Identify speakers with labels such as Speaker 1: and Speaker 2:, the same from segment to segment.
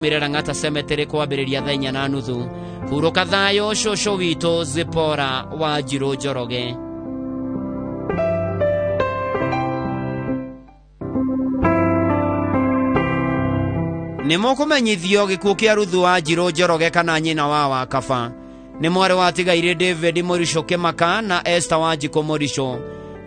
Speaker 1: Mĩrĩ Lang'ata Cemetery kwambĩrĩria thaa 4:30. Hurũka thayũ cũcũ witũ Zipora Wanjirũ Njoroge. Nĩ mũkũmenyithio gĩkuũ kĩa Ruthu Wanjirũ Njoroge kana nyina wa Wakaba. Nĩ mwarĩ wa tigairĩ David Mũricũ Kĩmaka na Esther Wanjikũ Mũricũ.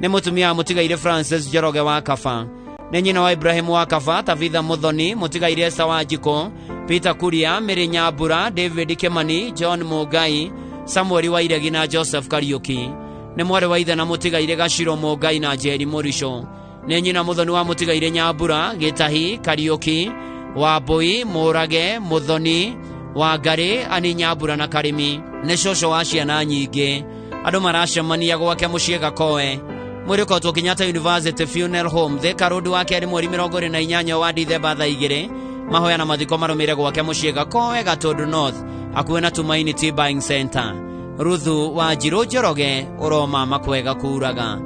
Speaker 1: Nĩ mũtumia wa mũtigairĩ Francis Njoroge Wakaba. Nĩ nyina wa Ibrahim Wakaba, Tabitha Muthoni, mũtigairĩ Esther Wanjikũ, Peter Kuria, Mary Nyambura, David Kimani, John Mũngai, Samuel Wairegi na Joseph Kariuki. Nĩ mwarĩ wa ithe na mũtigairĩ Gaciro Mũngai na Njeri Mũricũ. Nĩ nyina Muthoni wa mũtigairĩ Nyambura, Gĩtahi, Kariuki, Wambui, Mũrage, Muthoni, Wangari, Ani Nyambura na Karimi. Nĩ cũcũ wa ciana nyingĩ. Andũ maracemania gwake mũciĩ Gakoe. Mwĩrĩ ũkotwo Kenyatta University Funeral Home, Thika Road wa kerĩ mweri 28 wa Dithemba thaa 2. Mahoya na mathiko marũmĩrĩre gwake mũciĩ Gakoe, Gatundu North, hakuhĩ na Tumaini Tea Buying Center. Ruthu Wanjirũ Njoroge, ũroma makwega kuraga.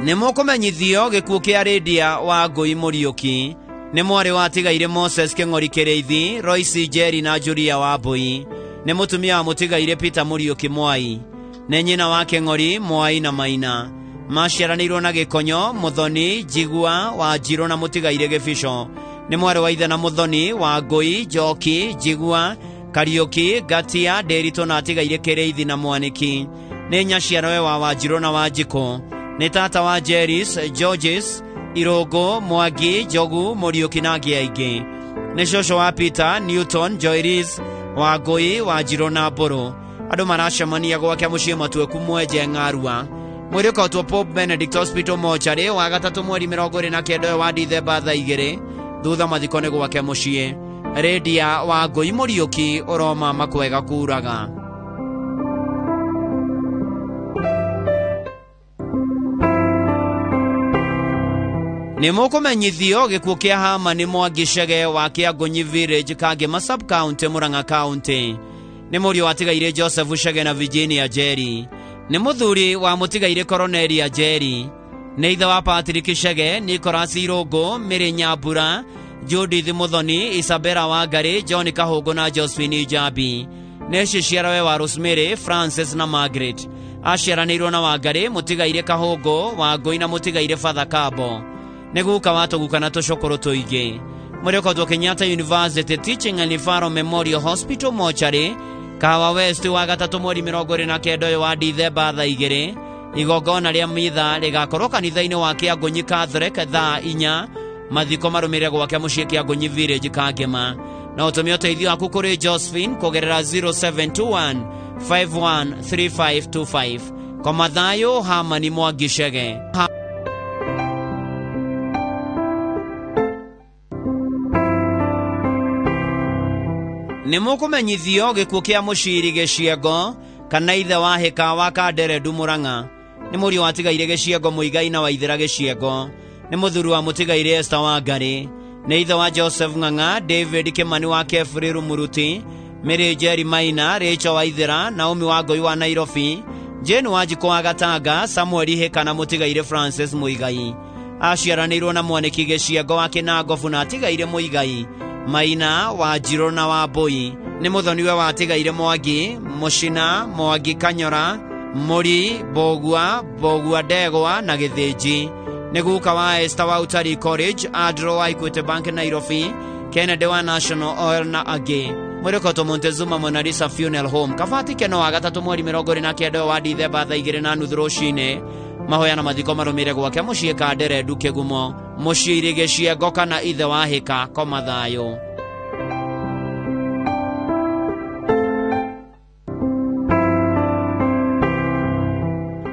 Speaker 1: Nĩ mũkũmenyithio gĩkuũ kĩa Lydia wa Ngũi Mũriũki. Nĩ mwarĩ wa tigairĩ Moses Kĩng'ori Kĩrĩithi, Royce Njeri na Julia Wambui. Nĩ mũtumia wa mũtigairĩ Peter Mũriũki Mwai. Nĩ nyina wa Kĩng'ori, Mwai na Maina. Maciaranĩirwo na Gĩkonyo, Muthoni, Njigua, Wanjirũ na mũtigairĩ Gĩbico. Nĩ mwarĩ wa ithe na Muthoni, Wangũi, Njoki, Njigua, Kariũki, Ngatia, Ndĩritũ na atigairĩ Kĩrĩithi na Mwanĩki. Nĩ nyaciarawe wa Wanjirũ na Wanjikũ. Nĩ tata wa Jeris, Georges, Irũngũ, Mwangi, Njogu, Mũriũki na angĩ aingĩ. Nĩ cũcũ wa Peter, Newton, Joyce, Wangũi, Wanjirũ na Mbũrũ. Andũ maracemania gwake mũciĩ Matueku Mwenje Ng'arua. Mwĩrĩ ũkotwo Pope Benedict Hospital Mortuary wa gatatũ mweri 29 wa Dithemba thaa 2. Thutha mathiko nĩ gwake mũciĩ. Lydia Wangũi Mũriũki, ũroma makwega kuraga. Nĩ mũkũmenyithio gĩkuũ kĩa Hamani Mwangi Chege wa Kĩangũnyi Village, Kangema Sub-County, Murang'a County. Nĩ mũriũ wa tigairĩ Joseph Chege na Virginia Njeri. Nĩ mũthuri wa mũtigairĩ Coronelia Njeri. Nĩ ithe wa Patrick Chege, Nicholas Irũngũ, Mary Nyambura, Judith Muthoni, Isabella Wangari, John Kahũngũ na Josephine Njambi. Nĩ ciciarawe wa Rosemary, Francis na Margaret. Aciaranĩirwo na Wangari, mũtigairĩ Kahũngũ, Wangũi na mũtigairĩ Father Kambo. Nĩ guka wa tũguka na tũcũkũrũ tũingĩ. Mwĩrĩ ũkotwo Kenyatta University Teaching and Referral Memorial Hospital Mortuary, Kahawa West wa gatatũ mweri 29 ũyũ wa Dithemba thaa 2. Igongona rĩa mitha rĩgakorwo kanitha-inĩ wa Kĩangũnyi Catholic thaa 4. Mathiko marũmĩrĩre gwake mũciĩ Kĩangũnyi Village, Kangema. Na ũtũme ũteithio waku kũrĩ Josephine kũgerera 0721 513525. Koma thayũ Hamani Mwangi Chege. Nĩ mũkũmenyithio gĩkuũ kĩa mũciri Gĩciengo kana ithe wa Hĩka wa Kanderendu Mũrang'a. Nĩ mũriũ wa tigairĩ Gĩciengo Mũigai na Waithĩra Gĩciengo. Nĩ mũthuri wa mũtigairĩ Esther Wangari. Nĩ ithe wa Joseph Ng'ang'a, David Kimani wa Kefri Rumuruti, Mary Njeri Maina, Rachel Waithĩra, Naomi Wangũi wa Nairobi, Jane Wanjikũ wa Gatanga, Samuel Hĩka na mũtigairĩ Francis Mũigai. Aciaranĩirwo na Mwanĩki Gĩciengo wa Kĩnangobu na atigairĩ Mũigai, Maina, Wanjirũ na Wambũi. Nĩ mũthoniwe wa atigairĩ Mwangi, Mũcina, Mwangi Kanyora, Mũri, Mbũgua, Mbũgua Ndegwa na Gĩthĩnji. Nĩ guka wa Esther wa Utalii College, Andrew wa Equity Bank Nairobi, Kennedy wa National Oil na angĩ. Mwĩrĩ ũkotwo Montezuma Mona Lisa Funeral Home, Kabati Keno wa gatatũ mweri 29 wa Dithemba thaa 2:30 rũcinĩ. Mahoya na mathiko marũmĩrĩre gwake mũciĩ Kanderendu Kĩgumo, mũciĩ Gĩciengo kana ithe wa Hĩka. Koma thayũ.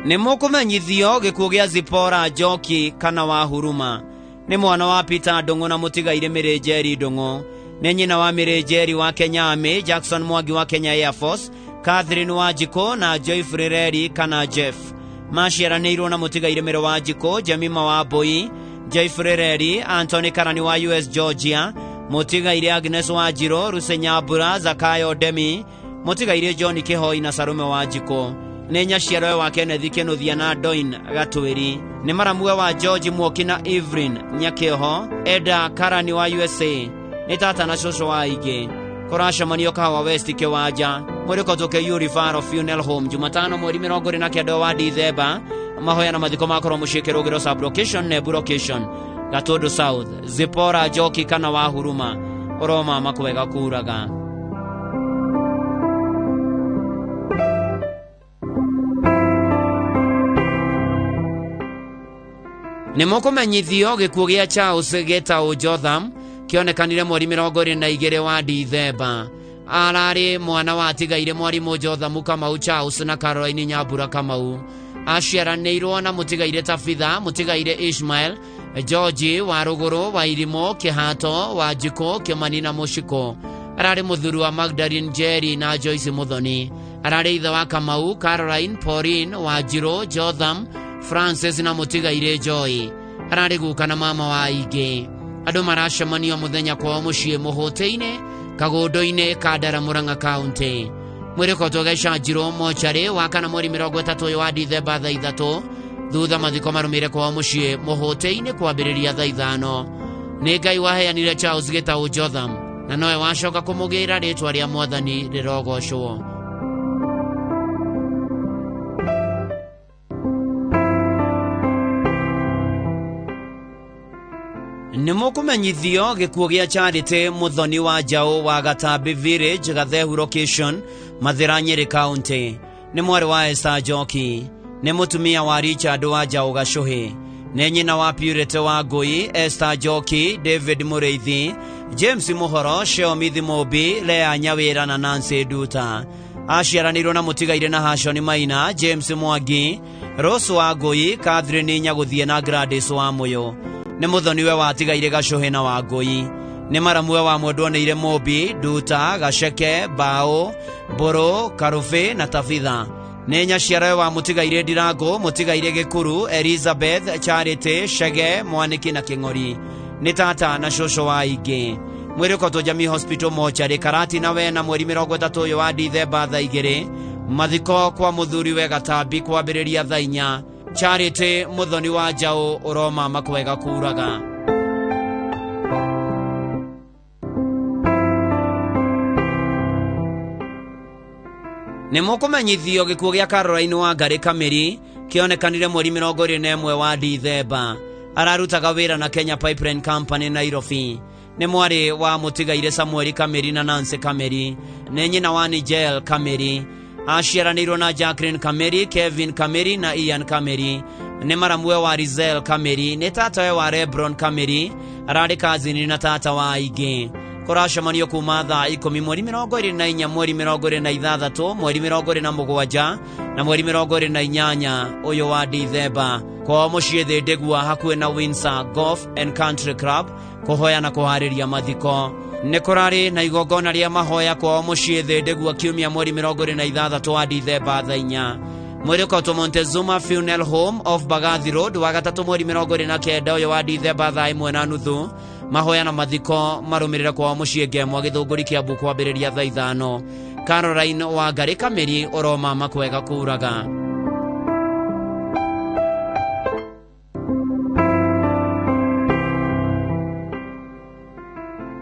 Speaker 1: Nĩ mũkũmenyithio gĩkuũ gĩa Zipora Njoki kana wa Huruma. Nĩ mwana wa Peter Ndũng'ũ na mũtigairĩ Mary Njeri Ndũng'ũ. Nĩ nyina wa Mary Njeri wa Kenya Army, Jackson Mwangi wa Kenya Air Force, Catherine Wanjikũ na Joyfrey Reri kana Jeff. Maciaranĩirwo na mũtigairĩ Mary Wanjikũ, Jemima Wambui, Joyfrey Reri, Anthony Karani wa US Georgia, mũtigairĩ Agnes Wanjirũ, Ruse Nyambura, Zakayo Demi, mũtigairĩ John Kĩhoi na Sarume Wanjikũ. Nĩ nyaciarowe wa Kenneth Kĩnuthia na Doin Gatwĩri. Nĩ maramuwe wa George Mwoki na Evelyn Nyakĩoho. Eda Karani wa USA. Nĩ tata na cũcũ wa aingĩ. Kũracemanio Kahawa West Kĩwanja. Mwĩrĩ ũtũke Rifaro Funeral Home Jumatano mweri 29 wa Dithemba. Mahoya na mathiko makorwo mũciĩ Kĩrũgĩro sub location Nebu location Gatũndũ South. Zipora Njoki kana wa Huruma. Ũromama kwega kuraga. Nĩ mũkũmenyithio gĩkuũ gĩa Charles Gitau Jotham kĩonekanire mweri 22 wa Dithemba. Ararĩ mwana wa atigaire mwarimũ Jothamu Kamau Charles na Caroline Nyambura Kamau. Aciaranĩirwo na mũtigaire Tabitha, mũtigaire Ishmael, George wa Rũgũrũ, wa Irimũ, Kĩhato, wa Njikũ, Kĩmani na Mũcikũ. Ararĩ mũthuri wa Magdalene Njeri na Joyce Muthoni. Ararĩ ithe wa Kamau, Caroline, Pauline, Wanjirũ, Jotham, Francis na mũtigaire Joy. Ararĩ guka na mama wa aingĩ. Andũ maracemanio mũthenya kwao mũciĩ mũhũtĩ-inĩ Kagũndũ-inĩ Kandara Murang'a County. Mwĩrĩ ũkoretwo ũgĩcanjirwo mocarĩ wa kana mweri 30 ũyũ wa Dithemba thaa 3 thutha mathiko marũmĩrĩre kwao mũciĩ mũhũtĩ-inĩ kwambĩrĩria thaa 5. Nĩ Ngai waheanire Charles Gitau Jotham na nowe wacoka kũmũgĩra rĩtwa rĩa Mwathani rĩrogocwo. Nĩ mũkũmenyithio gĩkuũ gĩa Charity Muthoni wa Njaũ wa Gatambi Village, Gathehu location, Mathĩra Nyĩrĩ County. Nĩ mwarĩ wa Esther Njoki. Nĩ mũtumia wa Richard wa Njaũ Gacũhĩ. Nĩ nyina wa Purity wa Ngũi, Esther Njoki, David Mũrĩithi, James Mũhoro, Sheomithi Mũmbi, Lea Nyawĩra na Nancy Nduta. Aciaranĩirwo na mũtigaire na Hashoni Maina, James Mwangi, Rose wa Ngũi, Catherine Nyagũthie na Gladys wa Mũyũ. Nĩ mũthoniwe wa atigaire Gacũhĩ na wa Ngũi. Nĩ maramuwe wa mwendwo nĩire Mũmbi, Nduta, Gaceke, Mbaũ, Mbũrũ, Karũbĩ na Tabitha. Nĩ nyaciarawe wa mũtigaire Ndirango, mũtigaire Gĩkuru, Elizabeth, Charity, Chege, Mwaniki na Kĩng'ori. Nĩ tata na cũcũ wa aingĩ. Mwĩrĩ ũkotwo Jamii Hospital mocarĩ Karati na wena mweri 30 ũyũ wa Dithemba thaa 2. Mathiko kwa mũthuriwe Gatambi kwambĩrĩria thaa 4. Charity Muthoni wa Njaũ ũromama kwega kuraga. Nĩ mũkũmenyithio gĩkuũ gĩa Caroline wa Ngarĩ Kamĩri kĩonekanire mweri 21 wa Dithemba. Ararutaga wĩra na Kenya Pipeline Company Nairobi. Nĩ mwarĩ wa mũtigaire Samuel Kamĩri na Nancy Kamĩri. Nĩ nyina wa Nigel Kamĩri. Aciaranĩirwo na Jacqueline Kamĩri, Kevin Kamĩri na Ian Kamĩri. Nĩ maramuwe wa Rizel Kamĩri. Nĩ tatawe wa Lebron Kamĩri. Ararĩ kazini na tata wa aingĩ. Kũracemanio kuma thaa 10 mweri 24 mweri 26 mweri 27 na mweri 28 ũyũ wa Dithemba. Kwao mũciĩ Thĩndĩgua hakuhĩ na Windsor Golf and Country Club kũhoya na kũharĩria mathiko. Nĩ kũrarĩ na igongona rĩa mahoya kwao mũciĩ Thĩndĩgua kiumia mweri 26 wa Dithemba thaa 4. Mwĩrĩ ũkotwo Montezuma Funeral Home of Bagathi Road wa gatatũ mweri 29 ũyũ wa Dithemba thaa 1:30. Mahoya na mathiko marũmĩrĩre kwao mũciĩ Ngemwa Gĩthũngũri Kĩambu kwambĩrĩria thaa 5. Caroline wa Ngarĩ Kamĩri ũromama kwega kuraga.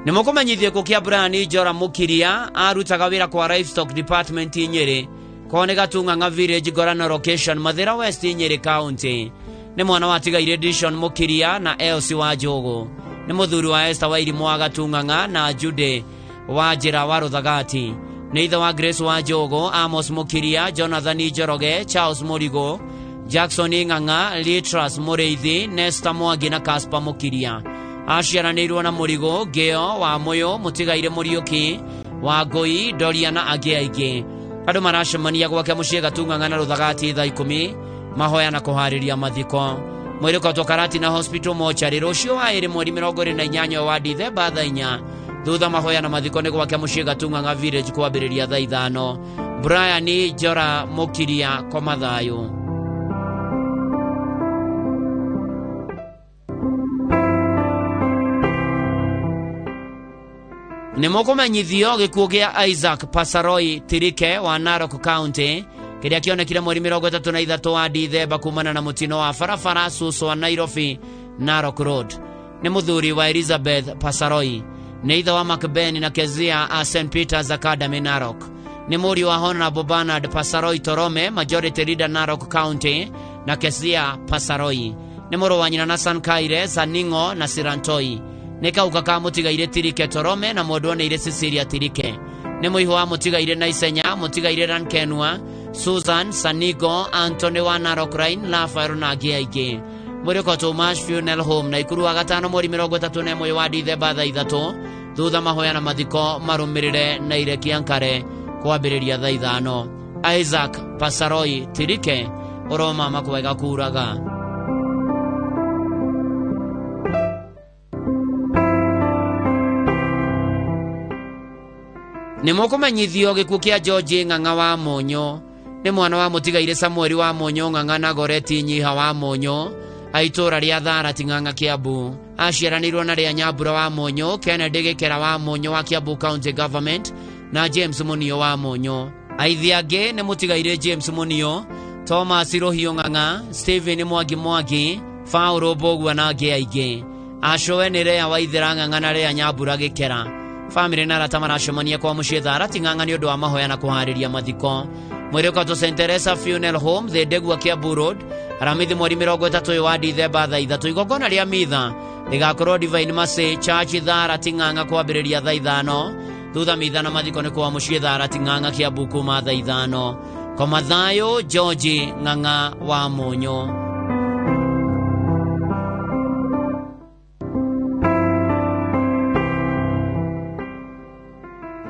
Speaker 1: Nĩ mũkũmenyithio gĩkuũ kĩa Brian Njora Mũkiria arutaga wĩra kwa Livestock Department Nyĩrĩ. Kwao nĩ Gatung'ang'a Village Ngorano Location Mathĩra West Nyĩrĩ County. Nĩ mwana wa tigaire Dishon Mũkiria na Elsie wa Njũgũ. Nĩ mũthuri wa Esther wa Irimũ wa Gatung'ang'a na Jude wa Njĩra wa Rũthagati. Nĩ ithe wa Grace wa Njũgũ, Amos Mũkiria, Jonathan Njoroge, Charles Mũrigo, Jackson Ng'ang'a, Litras Mũrĩithi, Nesta Mwangi na Casper Mũkiria. Aciaranĩirwo na Mũrigo, Ngĩo wa Mũyũ, Mũtigaire Mũriũki, wa Ngũi, Doria na angĩ aingĩ. Andũ maracemania gwake mũciĩ Gatung'ang'a na Rũthagati thaa 10 mahoya na kũharĩria mathiko. Mwĩrĩ ũkotwo Karatina Hospital mocarĩ rũciũ wa ĩrĩ mweri 28 wa Dithemba thaa 4. Thutha mahoya na mathiko nĩ gwake mũciĩ Gatung'ang'a Village kwambĩrĩria thaa 5. Brian Njora Mũkiria koma thayũ. Nĩ mũkũmenyithio gĩkuũ gĩa Isaac Pasaroi Tirike wa Narok County Kĩrĩa kĩonekire mweri 33 wa Dithemba kumana na mũtino wa barabara Suswa Nairobi Narok Road. Nĩ mũthuri wa Elizabeth Pasaroi. Nĩ ithe wa Macben na Kezia a St. Peter's Academy Narok. Nĩ mũriũ wa Honorable Bernard Pasaroi Torome, Majority Leader Narok County, na Kezia Pasaroi. Nĩ mũrũ wa nyina na Sankaire, Saningo na Sirantoi. Nĩ kauka ka mũtigaire Tirike Torome na mwendwa nĩ Cecilia Tirike. Nĩ mũihũ wa mũtigaire Naisenya, mũtigaire Rankenua, Susan, Sanigo, Anthony wa Narok Rain, Rafael na angĩ aingĩ. Mwĩrĩ Tomash Funeral Home na Ikuru wa gatano mweri 31 wa Dithemba thaa 3 thutha mahoya na mathiko marũmĩrĩre na irekia nkare kwambĩrĩria thaa 5. Isaac Pasaroi Tirike ũroma makwega kuraga. Nĩ mũkũmenyithio gĩkuũ kĩa George Ng'ang'a wa Mũnyũ. Nĩ mwana wa mũtigaire Samuel wa Mũnyũ Ng'ang'a na Goreti Nyiha wa Mũnyũ a itũũra rĩa Tharati Ng'ang'a Kiambu. Aciaranĩirwo na rĩa Nyambura wa Mũnyũ, Kennedy Gĩkera wa Mũnyũ wa Kiambu County Government na James Munio wa Mũnyũ. Aithi angĩ nĩ mũtigaire James Munio, Thomas Rũhiũ Ng'ang'a, Stephen Mwangi Mwangi, Paul Mbũgua na angĩ aingĩ. Acoe nĩ Rea Waithera Ng'ang'a na Rea Nyambura Gĩkera. Famĩlĩ na arata maracemania kwa mũciĩ Tharati Ng'ang'a nĩ ũndũ wa mahoya na kũharĩria mathiko. Mwĩrĩ ũkatwo St. Teresa Funeral Home, Thĩndegua Kiambu Road, Aramithi mweri 30 wa Dithemba thaa 3. Igongona rĩa mitha rĩgakorwo Divine Mercy Church Tharati Ng'ang'a kwambĩrĩria thaa 5. Thutha mitha na mathiko nĩ kwa mũciĩ Tharati Ng'ang'a Kiambu kuma thaa 5. Koma thayũ George Ng'ang'a wa Mũnyũ.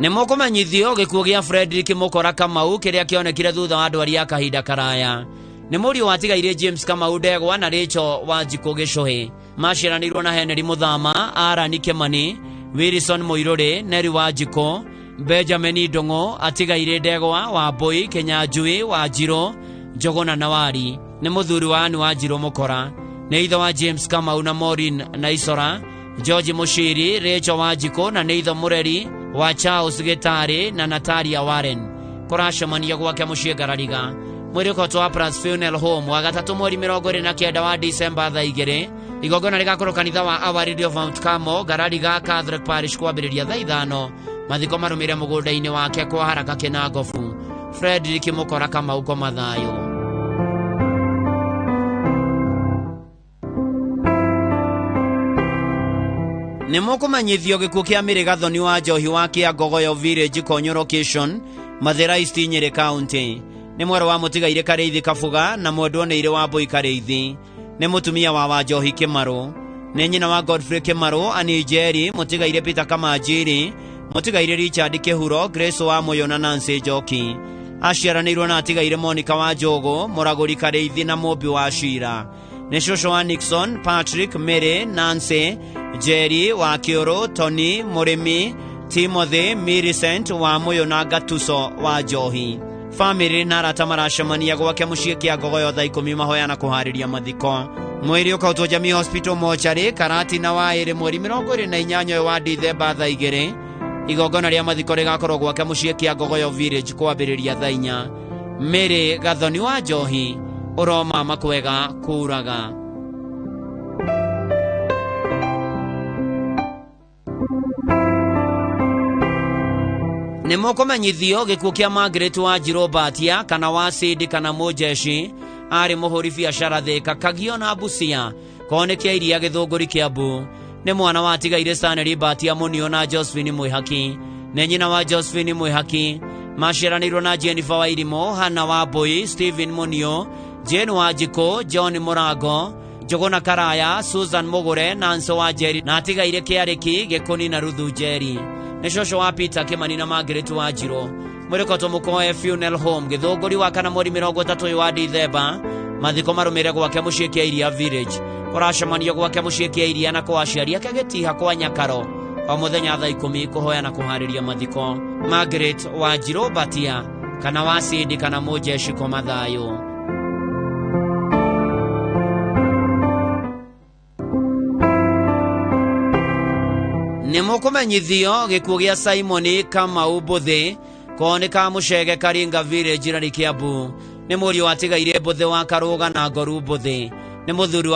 Speaker 1: Nĩ mũkũmenyithio gĩkuũ gĩa Frederick Mukora Kamau kĩrĩa kĩonekire thutha wa ndwari ya kahinda karaya. Nĩ mũriũ watigaire James Kamau Ndegwa na Rachel Wanjikũ Gĩcũhĩ. Maciaranĩirwo na Henry Muthama, Arani Kimani, Wilson Muiruri, Neri Wanjikũ, Benjamin Ndung'u, atigaire Ndegwa, Wambui, Kinyanjui, Wanjirũ, Njũgũna na Wari. Nĩ mũthuri wa Anne Wanjirũ Mukora. Nĩ ithe wa James Kamau na Maureen na Isora, George Mushiri, Rachel Wanjikũ na nĩ ithe mũreri wa Charles Gitari na Natalia Warren. Kũracemania gwake mũciĩ Ngarariga. Mwĩrĩ ũkotwo wa Plus Funeral Home wa gatatũ mweri 29 wa December thaa 2. Igongona rĩgakorwo kanitha wa Our Lady of Mount Carmel, Ngarariga Catholic Parish kwambĩrĩria thaa 5. Mathiko marũmĩrĩre mũgũnda-inĩ wake kwa Haraka Kĩnangobu. Frederick Mukora Kamau koma thayũ. Nĩ mũkũmenyithio gĩkuũ kĩa Mary Gathoni wa Njohi wa Kĩangogoyo Village Konyo Location, Mathĩra East Nyĩrĩ County. Nĩ mwarĩ wa mũtigaire Karĩithi Kabuga na mwendwa nĩ wa Mbũi Karĩithi. Nĩ mũtumia wa Wanjohi Kĩmarũ. Nĩ nyina wa Godfrey Kĩmarũ, Annie Njeri, mũtigaire Peter Kamanjiri, mũtigaire Richard Kĩhuro, Grace wa Mũyũ na Nancy Njoki. Aciaranĩirwo na atigaire Monica wa Njũgũ, Mũragũri Karĩithi na Mũmbi wa Cira. Nĩ cũcũ wa Nixon, Patrick, Mary, Nancy, Jerry wa Kĩũrũ, Tony, Mũrĩmi, Timothy, Millicent wa Mũyũ na Gatuso wa Njohi. Famĩlĩ na arata maracemania gwake mũciĩ Kĩangogoyo thaa 10 mahoya na kũharĩria mathiko. Mwĩrĩ ũkautwo Jamii Hospital mochari Karati na Waĩrĩ mweri 28 wa Dithemba thaa 2. Igongona rĩa mathiko rĩgakorwo gwake mũciĩ Kĩangogoyo Village kwambĩrĩria thaa 4. Mary Gathoni wa Njohi ũroma makwega kuraga. Nĩ mũkũmenyithio gĩkuũ kĩa Margaret Wanjirũ Mbatia kana wa Sidi kana Mũjeshi arĩ mũhũri biacara Thĩka Kagio na Busia kone kĩa iria Gĩthũngũri Kiambu. Nĩ mwana wa atigaire Stanley Mbatia Munio na Josephine Mwĩhaki. Nĩ nyina wa Josephine Mwĩhaki. Maciaranĩirwo na Jennifer Wairimo, Hannah Wambui, Stephen Munio, Jane Wanjikũ, John Mũrango, Njũgũna Karaya, Susan Mũgũre, Nancy Wanjeri na atigaire Kĩarĩki, Gĩkũni na Ruthu Njeri. Nĩ cũcũ wa Peter Kimani na Margaret Wanjirũ. Mwĩrĩ Mũkoe Funeral Home Gĩthũngũri wa kana mweri 30 wa Dithemba. Mathiko marũmĩrĩre gwake mũciĩ kĩa Iria Village. Kũracemanio gwake mũciĩ kĩa Iria na kwa aciari ake Gĩtiha kwa Nyakaro o mũthenya thaa 10 kũhoya na kũharĩria mathiko. Margaret Wanjirũ Mbatia kana wa Sidi kana Mũjeshi koma thayũ. Nĩ mũkũmenyithio gĩkuũ gĩa Simon Kamau Mbũthĩ Ko nĩ ka Mũcege Karinga Village Rari Kiambu. Nĩ mũriũ watigaire Mbũthĩ wa Karũga na Ngoru Mbũthĩ. Nĩ mũthuri.